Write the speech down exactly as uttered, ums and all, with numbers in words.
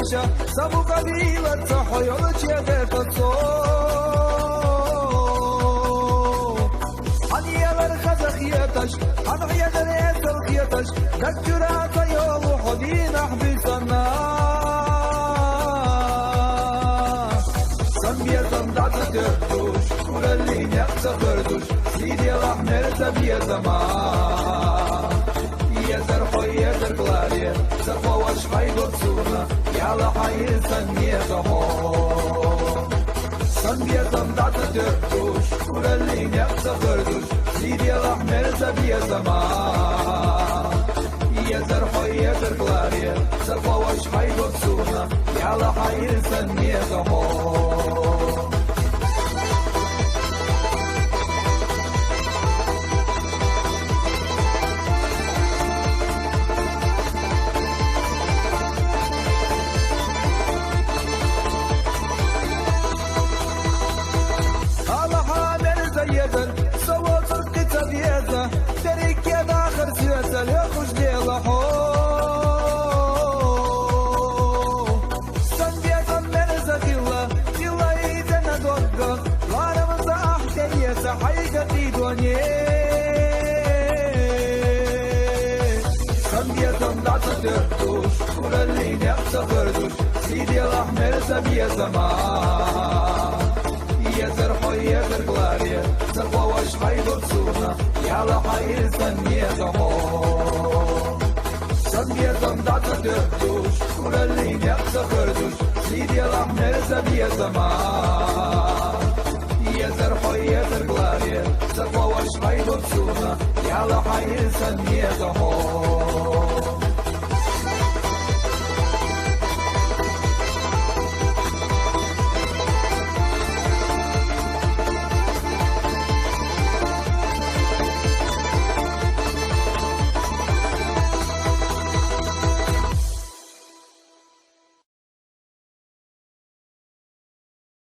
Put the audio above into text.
Са мукъа вийлаца хьо йолча эгӀертац со. Хьан ялар хаза хеташ, хьан хьедар эзар хеташ, даг чура ца йолу хьо дийнахь буьйсанна. Сан безам дӀа ца тоьттуш, кураллин некъ ца хӀоьртуш, сий делахь мел ца безама. Эзар хьо эзар кларе, ца кховаш хьайгоцуна, яла хьайр сан некъа хьо. Сан безам дӀа ца тоьттуш, кураллин некъ ца хӀоьртуш, сий делахь мел ца безама. Эзар хьо эзар кларе, ца кховаш хьайгоцуна, яла хьайр сан некъа хьо. Алахьа мерза езар, со воцург кхин ца деза, дерриге дахар соьца лоьхуш лела хьо. Сан безам мерза хилла, хилла иза дог, ларамаза ахь тӀеэца хьайга дийдоне. Сан безам дӀа ца тоьттуш, кураллин некъ ца хӀоьртуш, сий делахь мел ца безама. Эзар хьо эзар кларе, ца кховаш хьайгоцуна, яла хьайр сан некъа хьо. Сан безам дӀа ца тоьттуш, кураллин некъ ца хӀоьртуш, сий делахь мел ца безама. Эзар хьо эзар кларе, ца кховаш хьайгоцуна, яла хьайр сан некъа хьо.